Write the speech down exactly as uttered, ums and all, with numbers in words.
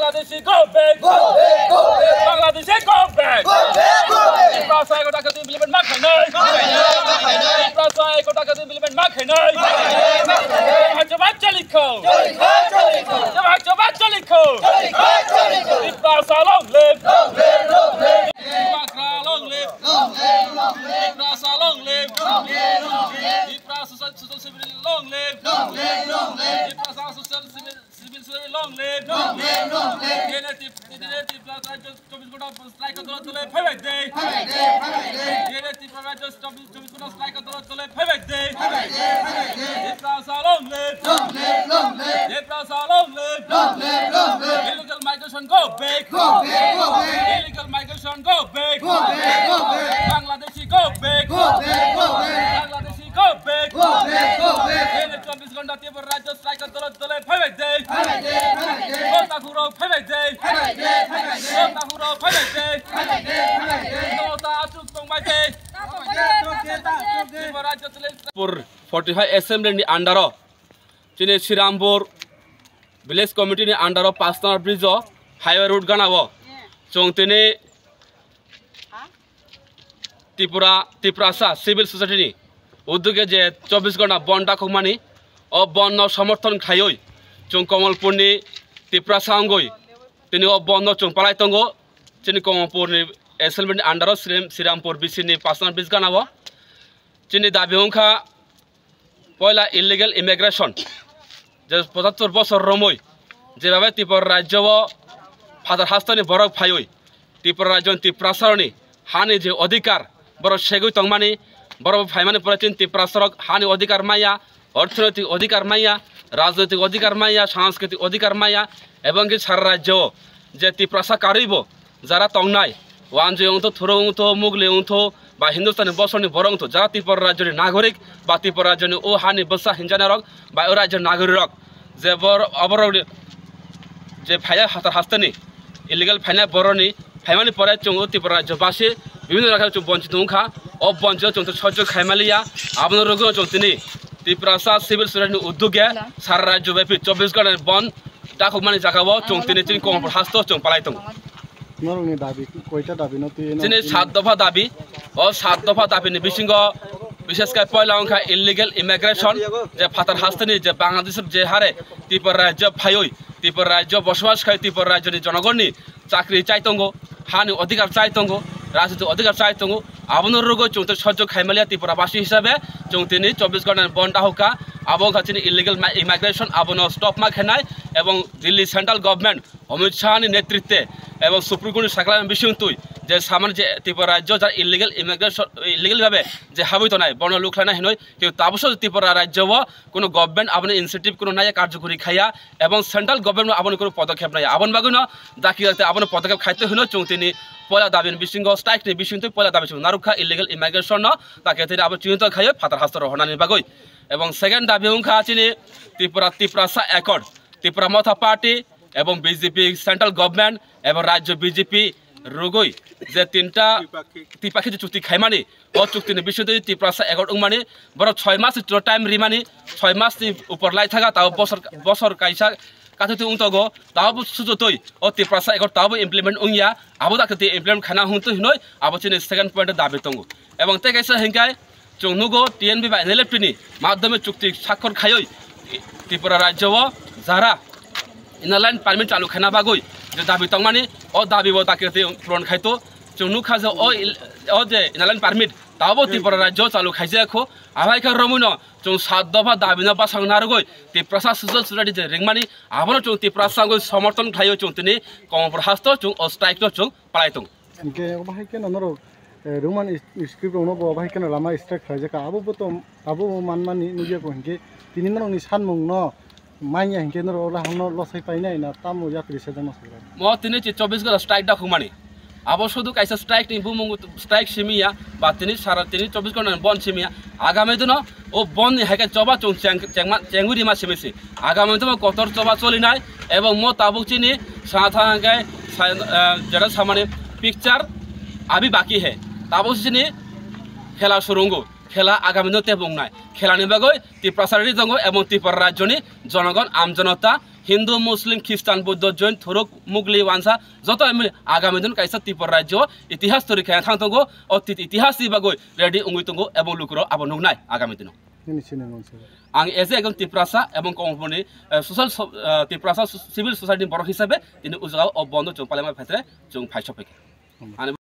Bangladeshi go back! Go back, go back! Bangladeshi go back! Go back, go back! Tiprasa ekota khe implement ma khainai! Ma khainai, ma khainai! Tiprasa ekota khe implement ma khainai! Ma khainai, ma khainai! Jamaat choli kho! Choli kho, choli kho! Jamaat, jamaat choli kho! Choli kho, choli kho! Tiprasa long live! Long live, long live! Tiprasa long live! Long live, long live! Tiprasa long live! Long live, long live! Tiprasa social, social civil long live! Long live, long live! Tiprasa social civil Civil society long live! Long live, long live! T N F, T N F, Tripura Rajya chobbish ghonta strike dole dole phaibai de! Phaibai de, phaibai de! T N F, Tripura Rajya chobbish, chobbish ghonta strike dole dole phaibai de! Phaibai de, phaibai de! Tiprasa long live! Long live, long live! Tiprasa long live! Long live, long live! Illegal migration go back! Go back, go back! Illegal migration go back! Go back, go back! Bangladeshi go back! Go back, go back! Bangladeshi go back! Go back, go back! T N F chobbish ghonta Tripura Rajya strike dole dole phaibai de! Phaibai de, phaibai de! Hota huro phaibai de! Phaibai de, phaibai de! Hota huro phaibai de! Phaibai de, phaibai de! Hota asuk tongbai de! Phaibai de, phaibai de! Tripura Rajya tole Pur forty-five assembly ni under o chini Srirampur village committee ni under o Pastor Bridge o highway road gana o chwng tini Tripura, Tiprasa Civil Society ni uddoge je chobbish ghonta bon dakhokmani, o bon no somorthon khaiwi chwng Kamalpur ni Tiprasa wngwi tini o bon no chwng palai tongo. Chini Kamalpur ni assembly ni under o Sri-, Srirampur B C ni Pastor Bridge gana o chini dabi wngkha poila illegal immigration, je pochattor bosor romwi jebabe Tripura rajyo o phatar hasteni borok phaiwi Tripura rajyoni Tiprasaroni hani je odhikar borok segwi tongmani, borok phaimani pore chini Tiprasarok hani odhikar maya, orthonoitik odhikar maya, rajnoitik odhikar maya, sanskritik odhikar maya, ebong khe sara rajyo o je Tiprasa karwibo jara tongnai, Wanjwi wngtho, Thuruk wngtho, Mugli wngtho, ba Hindustani bosorni borok wngtho, jara Tripura rajyoni nagorik ba Tripura rajyoni o hani bwsa hinjanerok ba o rajyoni nagorikrok, je bor-, oborokni je phaiya hatar hasteni illegal phainai borokni phaimani pore chwng o Tripura rajyobasi bibhinno rokom chwng bonchit wngkha. O bonchito chwng tei sojjo khaimaliya, abono rwgwino chwng tini Tiprasa Civil Society ni uddoge sara rajyobyapi chobbish ghonta bon dakhokmani jagao chwng tini chini Kamalpur hasto chwng palai tongo. Norokni dabi, koita dabi no twi no Chini twi no? Sat dopha dabi, o sat dopha dabi ni bisingo bishesh khe poila wngkha illegal immigration, je phatar hasteni je Bangladesh je hare Tripura rajyo phaiwi Tripura rajyo bosobas khai Tripura rajyoni jonogonni chakri chai tongo, hani odhikar chai tongo, rajniti odhikar chai tongo, abono rwgwi chwng tei sojjo khaimaliya Tripura basi hisabe chwng tini chobbish ghonta bon dakhokha, abo wngkha chini illegal ma-, immigration, abono stop ma khenai, ebong Delhi central government Amit Shah ni netritwe ebong Supreme Court ni sakhlai bising twi je samani je Tripura rajyo ja illegal immigration, illegal bhabe je habwi tonai bono lukhlaina hinwi, kintu tabukso Tripura rajyo o kuno government aboni initiative kuno naiya karjokori khaiya, ebong central government no aboni kuno podokhep naiya. Aboni bagwino dakti dakti abono podokhep khaito hino chwng tini poila dabi ni bisingo strike ni bising twi poila dabi chwng narwkha illegal immigration no, dakti tini abo chinto khaio phatar hasto rohornani bagwi. Ebong second dabi wngkha chini Tripura, Tiprasa Accord, Tipra Motha Party ebong B J P central government ebong rajyo B J P rwgwi je tinta Tripakhi. Tripakhi je chukti khaimani, o chukti ni bisingtwi Tiprasa Accord wngmani, borok choi mas ni time rimani, choi mas ni upor lai thaga, tabo bosor, bosor kaisa kathwitwi wng tongo, tabo sujotwi o Tiprasa Accord tabo implement wngya, abo dakti implement khaina hwntwi hinwi abo chini second point o dabi tongo. Ebong tei kaisa hinkhai chwng nugo T N B bai N L F T ni madhyome chukti sakhor khaiwi Tripura rajyo o jara Inner Line Permit chalu khaina bagwi je dabi tongmani, o dabi bo dakti puron khaito. Chwng nukha je o il-, o je Inner Line Permit tabo Tripura rajyo chalu khaijak kho. Ahaikhe romwino chwng sat dopha dabino bwsang narwgwi Tiprasa Social Society je ringmani, abono chwng Tiprasa wngwi somorthon khlaiwi chwng tini Kamalpur hasto chwng o strike no chwng palai tongo. Hingke obo hai kheno norok, eh, Roman is-, script rokno bo obo hai kheno lama strike khlaijak kha. Abo bo to, abo bo manmani nukya kho hingke tini norokni sanmung no manya hingke norok ola hangno losai painai na tamo yatri sejak no sakha. Mo tini chi chobbish ghonta strike da khumani. Abo sudu kaisa strike ni bumung strike simi ya, ba tini sara tini chobbish ghonta bon simi ya. Agami dino o bon ni hai khe choba chwng cheng-, chengma, chengwi rima simi si. Agami dino kotor choba cholinai, ebong mo tabuk chini sana thang khe sa-, eh, jera samani picture abhi baki hai. Tabuk chini khela surungo, khela agami no tebong nai. Khela ni bagwi Tiprasa ready tongo ebong Tripura rajyoni jonogon am jonota Hindu, Muslim, Christian, Buddho, Jain, Thuruk, Mugli, Wansa, joto emni agami din kaisa Tripura rajyo itihas tori khe thang tongo, o tit-, itihas ni bagwi ready wngwi tongo, ebong lukurok abo nuknai agami dino. Nini sinimung se. Ang as a ekjon Tiprasa ebong Komolpurni, eh, social so-, eh, Tiprasa so-, civil society borok hisabe tini o jaga o bondo chwng palima phetre chwng phai sophaikha. Hmm. Ani